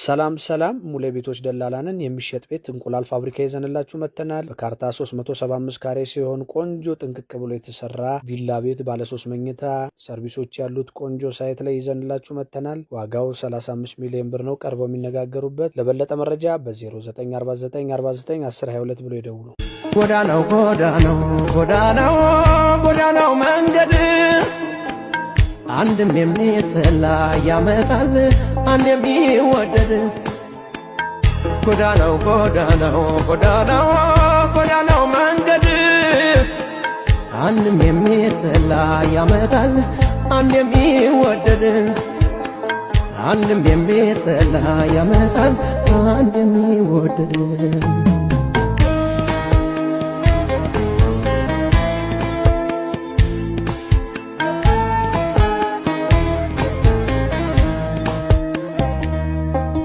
ሰላም ሰላም፣ ሙሌ ቤቶች ደላላ ነን። የሚሸጥ ቤት እንቁላል ፋብሪካ ይዘንላችሁ መጥተናል። በካርታ 375 ካሬ ሲሆን ቆንጆ ጥንቅቅ ብሎ የተሰራ ቪላ ቤት ባለ 3 መኝታ ሰርቪሶች ያሉት ቆንጆ site ላይ ይዘንላችሁ መጥተናል። ዋጋው 35 ሚሊዮን ብር ነው። ቀርበው የሚነጋገሩበት። ለበለጠ መረጃ በ0949491022 ብሎ ይደውሉ። ጎዳናው ጎዳናው ጎዳናው ጎዳናው መንገድ አንድም የሚጠላ ያመጣል አንድ የሚወደድ። ጎዳናው ጎዳናው ጎዳናው ጎዳናው መንገድ አንድም የሚጠላ ያመጣል አንድ የሚወደድ። አንድም የሚጠላ ያመጣል አንድ የሚወደድ።